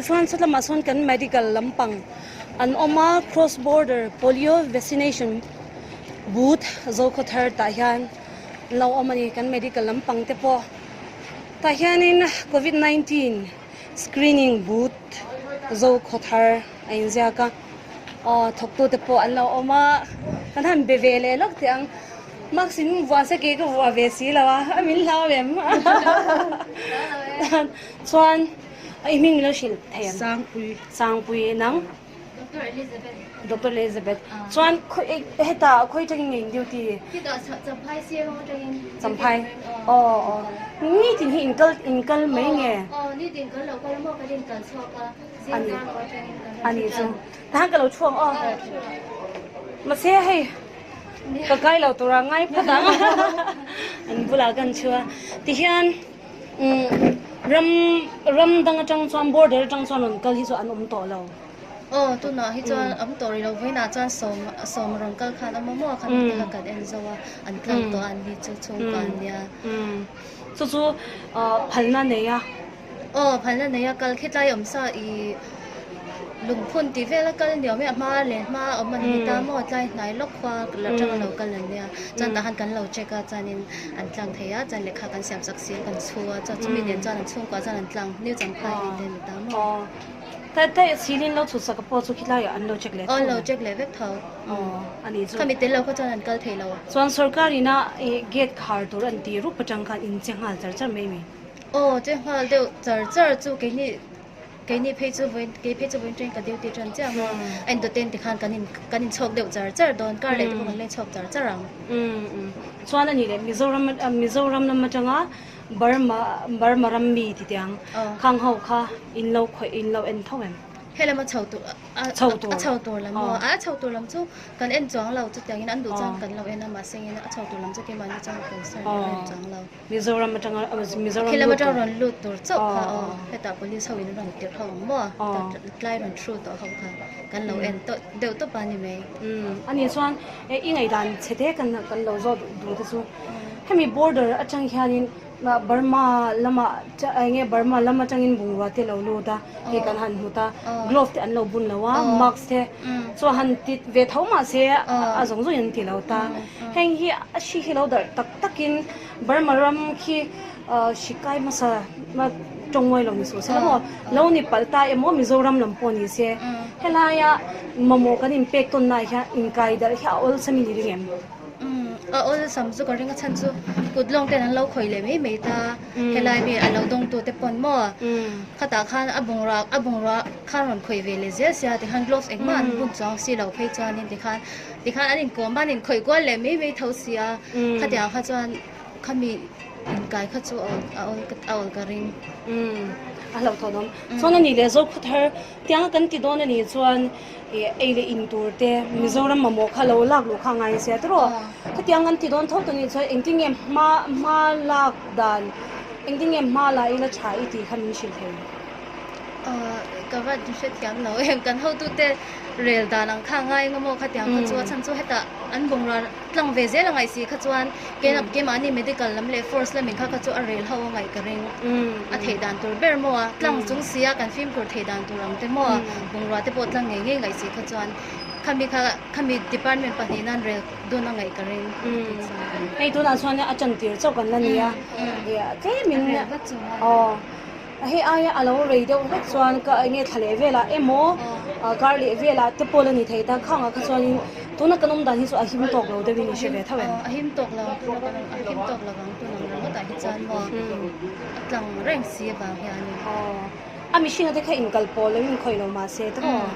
Tichuan sawtlamah sawn kan medical lampang an awm a, cross border polio vaccination booth Zokhawthar tah hian an lo awm a ni. Kan medical lampang te pawh tah hianin covid 19 screening booth Zokhawthar a inziak a, aw thawktute pawh an lo awm a, kan han be ve leh lawk teh ang. Mask in vuah se kei ka vuah ve si lo a, a min hlau em? Chuan i hming min lo hrilh thei ang? Sangpui. Sangpui nang? Doctor Elizabeth. Doctor Elizabeth. Chuan hetah khawi atangin nge in duty? Hetah Champhai CMO atangin. Champhai. Aw aw. Nitin hi in kal in kal mai nge? Aw nitin kan lo kal maw kan in kal chhuak a. Ani ani chu. Tahan ka lo thu ang aw. Mahse hei Ka kai lo tura ngai phawt ang an bulah kan chhu a tihian ram ram dang atang chuan border atang chuan rawn kal hi chu an awm tawh lo. Aw tunah hi chuan awm tawh rih lo vawiinah chuan sawm sawm rawn kal khan awm a maw khan heti kha kan en zo a an tlang tawh a an ni chu chhungkua an nia. Chu chu phalna nei a. Aw phalna nei a kal khitlai awm sa i lungphun tih vel a kal ni awm e a hma leh hma a awm a ni ta maw tlai hnai lawk khua la tang a lo kal an nia chuan tah khan kan lo check a chuanin an tlang thei a chuan lehkha kan siam sak si a kan chhu a chuan chumi nen chuan an chhungkua chuan an tlang new champhai mi te a ni ta maw. Aw tai tai silin lo chhut sak pawh chu khilai ah an lo check leh tho. Aw an lo check leh vek tho. Aw a nih chu. Khami tel lo kha chuan an kal thei lo. Chuan sorkar ina gate khar tur an tih rup atang khan in che nghal char char mai mi. Aw che nghal deuh char char chu keini keini phei chu vawiin kei phei chu vawiin train ka duty tan chiah ang a a indawt tikhan kan in kan inchhawk deuh char char dawn kar leh te pawh kan la inchhawk char char ang. Chuan a nih leh Mizoram Mizoram lam atanga Burma Burma ram mi ti tiang khang ho kha in lo khawih in lo en tho em? Helama chho tur a chho tur a chho tur lam maw a chho tur lam chu kan en chuang lo chutiangin an duh chuan kan lo en a mahse engin a chho tur lam chu keimahni chuan concern kan en chuang lo. Mizoram atanga Mizoram Khi lam atanga rawn lut tur chauh kha aw hetah police ho in rawn tirh ho ang maw tlai rawn thru tawh ho kha kan lo en tawh deuh tawp a ni mai. Ani chuan i ngaihdan chhe te kan kan lo zawt duh te chu hemi border atang hianin Burma lamah enge Burma lam atangin bungrua te lo lut a hei kan han hmu ta glove te an lo bun lo a mask te chuan han ti ve tho mahse a zawng zawngin an ti lo ta heng hi a hri hi lo darh tak takin Burma ram khi hri kai hmasa tawng ngawi lo ni suh se la maw lo ni palh ta emaw Mizoram lam pawh ni se helaia mamawh kan inpek tawn naah hian inkai darh hi a awlsam in i ring em? A awlsam chu ka ring a chhan chu kut lawng ten an lo khawih leh mai mai ta helai mi a lo dawng tu te pawn maw khatah khan a bungrua a bungrua khan rawn khawih ve leh zel sia tikhan gloves engmah an bun chuang si lo phei chuanin tikhan Tikhan an inkawm a, an inkhawih kual leh mai mai tho si a, khatiang kha chuan khami inkai kha chu a awl a awl ka ring. Umm a hlauh tawh dawn. Chuan a nih leh Zokhua thar tianga kan ti dawn a nih chuan ih ei leh in tur te Mizoram mamawh kha lo lak luh kha a ngai sia tiraw. Khatiang kan ti dawn tho tawh nih chuan engtin nge hma hma lak dan engtin nge hma la ila tha i tih kha min hrilh thei. Ka va hrethiam lo em kan hotute rel dan ang kha ngai eng emaw khatiang kha chu a chhan chu hetah an bungrua tlang ve zel a ngaih si kha chuan keimahni medical lam leh force lamin kha kha chu a rel ho a ngaih ka ring a theih dan tur ber maw a tlang chung si a kan fimkhur theih dan tur ang te maw bungrua te pawh tlang ngei ngei ngaih si kha chuan khami kha khami department pahnih nan rel dun a ngaih ka ring hei tunah chuan a tan tir chauh kan la ni a tlemin aw. Hei aia a lo rei deuh hlek chuan ka enge thla leh velah emaw kar leh velah te pawh la ni thei ta khangah kha chuanin tuna kan awm dan hi chu a him tawk lo deuhin i hre ve tho em? A him tawk lo tuna kan a him tawk lo vang tuna ang ringawtah hi chuan maw a tlang reng si avang hianin. Aw a mihringa te kha inkal pawh lo inkhawih lo mahse tiraw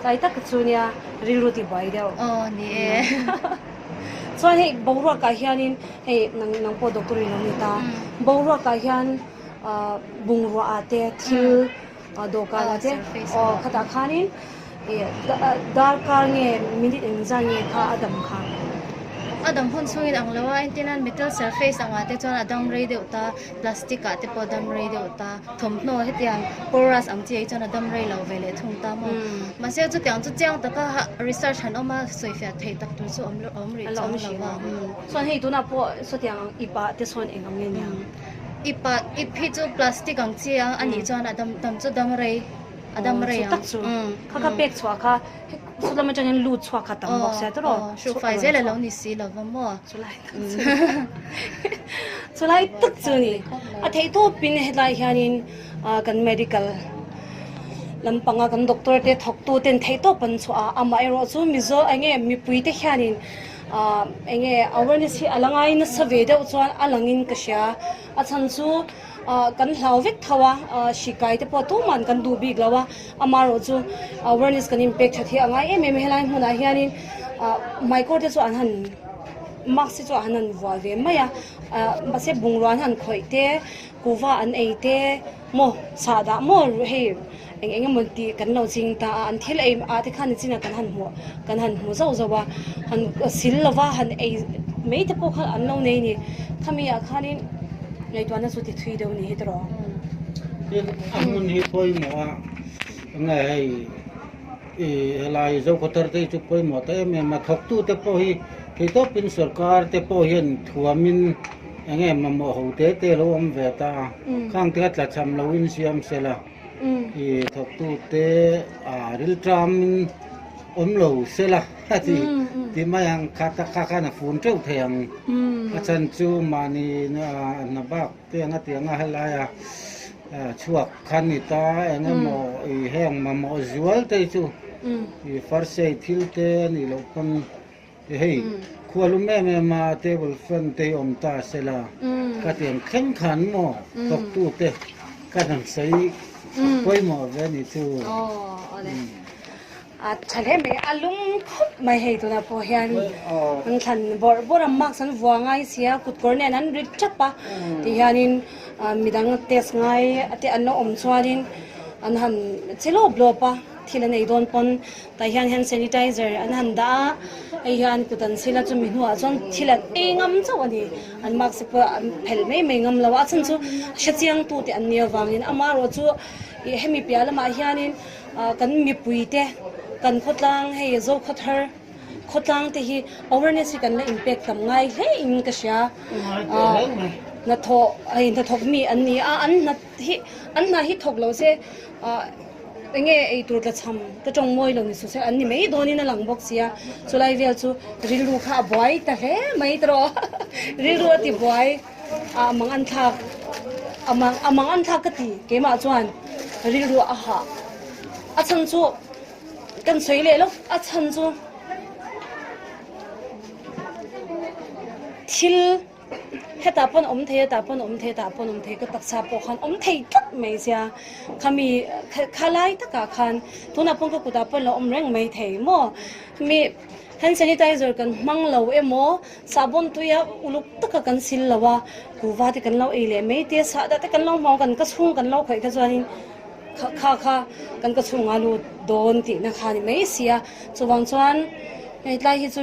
tlai tak chu nia rilru ti buai deuh. Aw ni e. Chuan hei boruakah hianin hei nang nang pawh doctor in lo ni ta boruakah hian ah bungrua ah te thil ah dawhkan ah te aw khatah khanin ih darkar nge minute engzah nge kha a dam kha. A dam hun chhungin ang lo a entir nan metal surface angah te chuan a dam rei deuh ta plastic ah te pawh a dam rei deuh ta thawmhnaw hetiang porous ang chi ah hi chuan a dam rei lo ve leh thung ta maw mahse chutiang chu chiang taka research han awm a sawifiah theih tak tur chu awm awm rih chuang lo a chuan hei tunah pawh sawtiang ang ip ah te sawn eng ang nge niang. Ip ah ip hi chu plastic ang chi a a nih chuan a dam dam chu dam rei a dam rei ang. Chu tak chu kha kha pek chhuah kha chu lam atangin lut chhuak kha tam bawk sia tawrh aw. Hruh fai zel a lo ni si lo va maw. Chu lai tak chu chu lai tak chu ni a theih tawpin hetlai hianin kan medical lampanga kan doctor te thawktu ten theih tawp an chhuah a amaherawh chu mizo enge mipui te hianin Ahh enge awareness hi a la ngai nasa ve deuh chuan a langin ka hria a chhan chu ah kan hlau vek tho a ah hri kai te pawh tuman kan duh bik lo a amaherawh chu awareness kan inpek that hi a ngai em em a helai hmunah hianin ah hmaikawr te chu an han mask te chu an han vuah ve mai a ah mahse bungrua an han khawih te kuhva an ei te maw chhah dah maw hei Eng eng emaw tih kan lo ching ta a, an thil ei ah te khan nichinah kan han hmuh kan han hmu zauh zauh a, han sil lova han ei mai te pawh kha an lo nei ni. Khami ah khanin ngaihtuahna chu ti thui deuh ni hi tawh. Tin, a hmun hi pawimawh a, enge hei i helai Zokhawthar te hi chu pawimawh ta em em a, thawktute pawh hi theitawpin sorkar te pawh hian thuamin enge mamawh ho te te lo awm ve ta a, khang te kha tlachham loin siam sela. I thawktute a rilṭamin awm lo sela a ti ti mai ang kha tak kha khan a fun teuh thei ang. A chhan chu mahni hna bak te anga ti anga helaia chhuak kha ni ta eng emaw i heng mamawh zual te hi chu i first aid thil te a nih loh pawn Hei, khua lum em em a, table fan te hi awm ta sela, ka ti ang thleng khan maw thawktu te ka han sawi pawimawh ve ni chu. Aw, awle. A tha hle mai, a lum khawp mai hei tunah pawh hian an thlan bawrh bawrh a, mask an vuah ngai si a, kutkawr nen an ri tap a, tihianin midang test ngai te an lo awm chuanin an han che lawp lawp a. Thil an ei dawn pawn tah hian hand sanitizer an han dah a, hei hian kut an sil a chumi hnuah chuan thil an ei ngam chauh a ni. An mask te pawh an phelh mai mai ngam lo a, a chhan chu hrechiang tu te an nih avangin amaherawh chu ih hemi piah lamah hianin ah kan mipui te kan khawtlang hei Zokhawthar khawtlang te hi awareness hi kan la inpek tam ngai hle in ka hria. Ah hnathawh hei hnathawk mi an ni a, an hna hi an hna hi thawk lo se ah. Enge ei tur tlachham ka tawng mawi lo ni suh se an ni mai dawnin a lang bawk sia, chulai vel chu rilru kha a buai ta hle mai tawh rilru a ti buai a mang an thlak a mang a mang an thlak ka ti keimah chuan rilru a hah a chhan chu kan sawi leh lawk a chhan chu thil. Hetah pawn awm thei, hetah pawn awm thei, hetah pawn awm thei, ka taksa pawh khan awm thei tlat mai sia. Khami kha lai takah khan tunah pawn ka kutah pawn lo awm reng mai thei maw? Mi hand sanitizer kan hmang lo emaw, sahbawn tuia uluk taka kan sil lo a, kuhva te kan lo ei leh mai te, sahdah te kan lo hmang kan ka chhung kan lo khawih kha chuanin kha kha kan ka chhungah lut dawn tihna kha a ni mai sia. Chuvang chuan hei tlai hi chu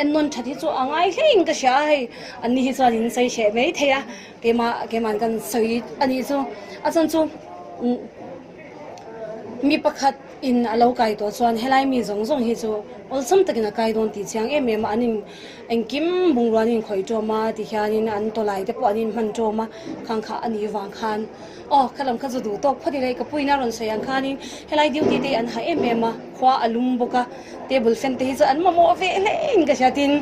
en nawn that hi chu a ngai hle in ka hria a hei an ni hi chuan in sawi hreh mai thei a keimah keiman kan sawi a nih chu a chuan chu mi pakhat in a lo kai tawh chuan helai mi zawng zawng hi chu awlsam takin a kai dawn tih chiang em em a an in engkim bungrua an inkhawih tawm a ti hianin an tawlai te pawh an inhman tawm a khang kha a nih vang khan. Aw, kha lam kha chu duh tawk phawt ila i ka puiin a rawn sawi ang khanin helai duty te hi an ha em em a, khua a lum bawk a, table fan te hi chu an mamawh ve hle in ka hria tin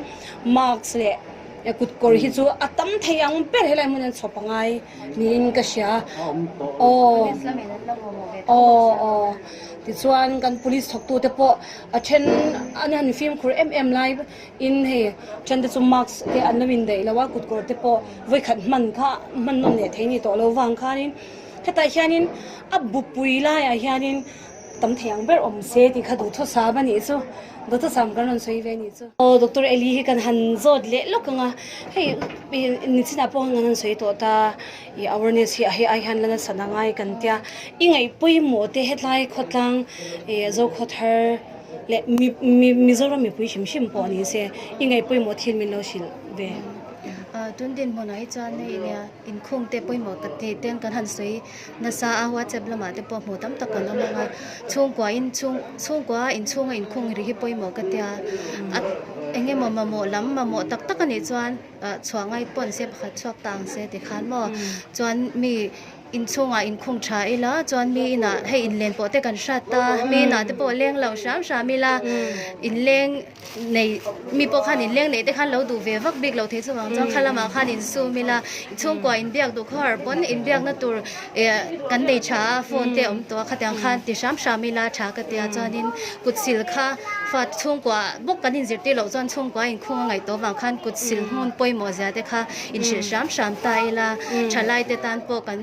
mask leh kut kawr hi chu a tam thei ang ber helai hmun an chhawp a ngai niin ka hria. Aw, aw, aw. Tichuan kan police thawktute pawh a then an han fimkhur em em lai In hei then te chu mask te an lo indaih lo a, kut kawr te pawh vawikhat hman kha hman nawn leh thei ni tawh lo vang khanin hetah hianin a bupui laiah hianin tam thei ang ber awm se tih kha duhthusam a nih chu, duhthusam kan rawn sawi ve a nih chu. Aw Doctor Eli hi kan han zawt leh lawk ang a, hei nichinah pawh kan han sawi tawh ta i awareness hi a hei ai hian la nasa na ngai kan tia, i ngaih pawimawh te hetlai khawtlang ih Zokhawthar leh mi Mizoram mipui hrim hrim pawh ni se i ngaih pawimawh thil min lo hrilh ve. Tun dinhmunah hi chuan hei nia inkhung te pawimawh ka tih ten kan han sawi nasa a whatsapp lamah te pawh hmuh tam tak kan awm ang a chhungkua in chhung chhungkua inchhunga inkhung ri hi pawimawh ka tia a eng emaw mamawh lam mamawh tak tak a nih chuan ah chhuah ngai pawh an se pakhat chhuak ta ang se tikhan maw chuan mi inchhungah inkhung tha ila chuan mi inah hei inlen pawh te kan hrat a mi inah te pawh leng lo hram hram ila inleng. Nei mi pawh khan inleng neih te khan lo duh ve vak bik lo thei chuvang chuan kha lamah khan insum ila chhungkua inbiak duh khawhar pawn inbiakna tur eh kan nei tha a phone te a awm tawh a khatiang khan ti hram hram ila tha ka tia chuanin kut sil kha fa chhungkua bawk kan inzirtir loh chuan chhungkua inkhung a ngaih tawh avang khan kut sil hmun pawimawh zia te kha inhrilh hram hram ta ila thalai te tan pawh kan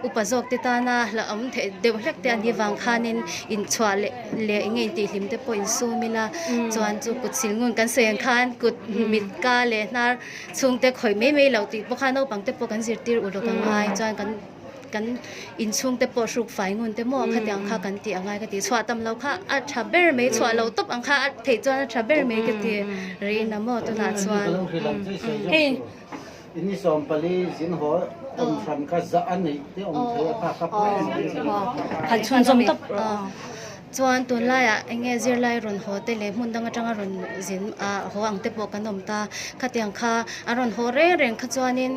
Upa zawk te tana hlauhawm theih deuh hlek te an nih vang khanin inchhuah leh leh eng nge intihhlim te pawh insum ila chuan chu kut sil ngun kan sawi ang khan kut mit ka leh hnar chhung te khawih mai mai loh tih pawh kha naupang te pawh kan zirtir uluk a ngai chuan kan kan inchhung te pawh hruk fai ngun te maw khatiang kha kan tih a ngai ka ti chhuah tam lo kha a tha ber mai chhuah lo tawp ang kha a theih chuan a tha ber mai ka ti rih na maw tunah chuan. Ini 14 zin haw awm hran kha zah a neih te awm thei a kha kha pawh a ni. Han chhunzawm tawp rawh. Chuan tunlaiah eng nge zirlai rawn haw te leh hmun dang atanga rawn zin ah haw ang te pawh kan awm ta. Khatiang kha an rawn haw reng reng kha chuanin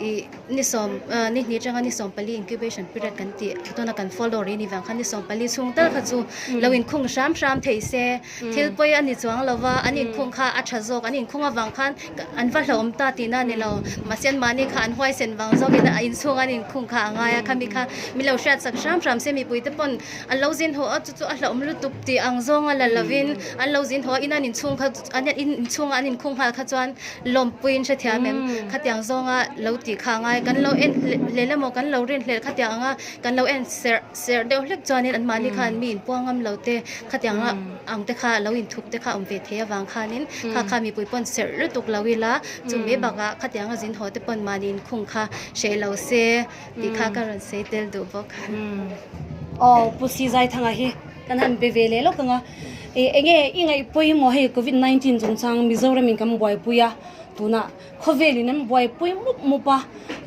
ih ni sawm ni hnih atanga ni 14 incubation period kan tih tuna kan follow rih ni vang khan ni 14 chhung tal kha chu lo inkhung hram hram thei se. Thil pawi a ni chuang lo va, an inkhung kha a tha zawk, an inkhung avang khan an va hlauhawm ta tihna a ni lo. Mahse anmahni kha an huaisen vang zawkin a inchhung an inkhung kha a ngai a, khami kha min lo hriatsak hram hram se mipuite pawn an lo zin haw a, chu chu a hlauhawm lutuk tih ang zawnga la lovin an lo zin haw a, in an inchhung kha an inchhunga an inkhung nghal kha chuan lawmpuiin hrethiam em? Khatiang zawnga lo tih kha a ngai, kan lo en hlel emaw kan lo rin hlel khatiang anga kan lo en serh serh deuh hlek chuanin anmahni khan mi inpuang ngam lo te khatiang ang te kha lo inthup te kha awm ve thei avang khanin kha kha mipui pawn serh lutuk lo ila chu mai bakah khatiang a zin haw te pawn mahni inkhung kha hreh lo se tih kha ka rawn sawi tel duh bawk. Aw Pu Sizaithanga hi kan han be ve leh lawk ang a, enge i ngaih pawimawh hei covid 19 chungchang Mizoram in kan buaipui a tunah khawvelin an buaipui mup mup a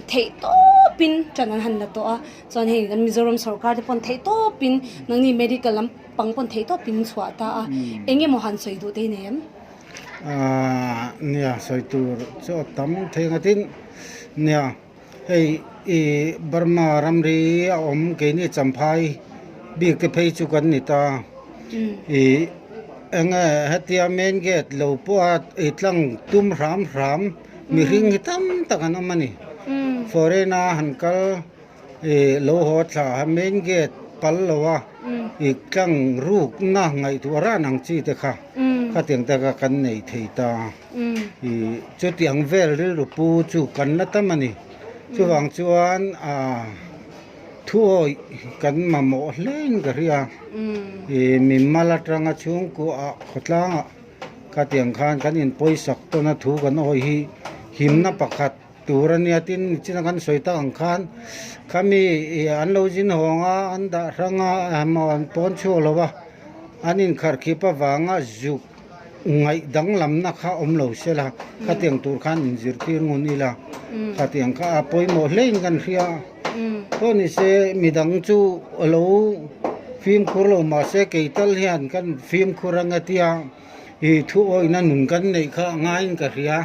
theih tawpin ṭan an han la tawh a. Chuan hei kan Mizoram sorkar te pawn theih tawpin nangni medical lam pang pawn theih tawpin chhuah ta a, eng emaw han sawi duh te hi nei em? Aaa nia sawi tur chu a tam thei ang a tin nia hei i Burma ramri a awm keini Champhai bik te phei chu kan ni ta i eng nge hetia main gate lo pawha i tlang tum hram hram Mihring hi tam tak an awm a ni. Foreign a han kal ih lo haw thla a main gate pal lo a ih tlang rukna ngaihtuah ran ang chi te kha khatiang te kha kan nei thei ta. Ih chutiang vel rilru pu chu kan la tam a ni. Chuvang chuan ah thuawih kan mamawh hle in ka hria. Ih mimal atanga chhungkuah khawtlangah. Khatiang khan kan inpawisak tawna thu kan awih hi himna pakhat tur a nia tin nichina kan sawi tak ang khan khami ih an lo zin hawng a an dah hrang a emaw an pawn chhuak lo a an inkharkhip avanga zuk ngaih danglamna kha awm lo se la khatiang tur khan inzirtir ngun ila khatiang kha a pawimawh hle in kan hria pawh ni se midang chu a lo. Fimkhur lo mahse kei tal hian kan fimkhur anga tia ih thu awihna nun kan neih kha a ngaiin ka hria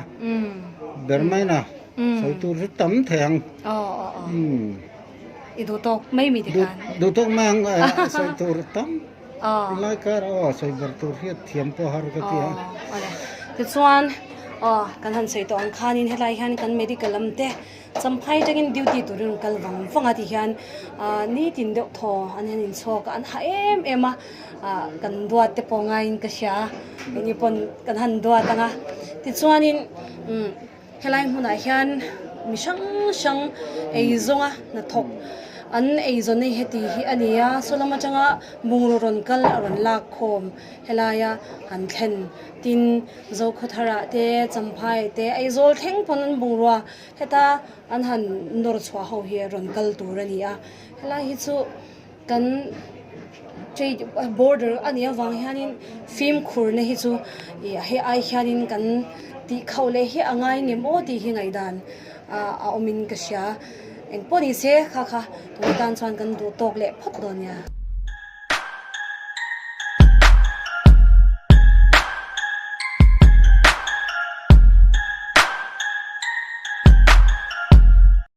ber mai na sawi tur chu tam thei ang. I duh tawk mai mi tikhan. Duh tawk mai ang sawi tur tam lai kar aw sawi ber tur hi thiam pawh har ka ti a. Tichuan aw kan han sawi tawh ang khanin helai hian kan medical lam te Champhai atangin duty turin rawn kal vang vang a ti hian ah nitin deuh thaw an han inchhawk a an hah em em a ah kan duat te pawh ngaiin ka hria a engni pawn kan han duat ang a tichuanin umm helai hmunah hian mi hrang hrang eizawnga hnathawk an eizawn hi heti hi a ni a saw lam atanga bungraw rawn kal a rawn lak khawm helaia han thlen tin Zokhawtharah te, Champhai te, Aizawl thleng pawn an bungrua heta an han nawr chhuah ho hi a rawn kal tur a ni a. Helai hi chu kan Trade border a nih avang hianin fimkhurna hi chu ih hei ai hianin kan tih khauh leh hi a ngai ngem aw tih hi ngaihdan a awmin ka hria. Engpawh ni se kha kha tun atan chuan kan duh tawk leh phawt dawn nia.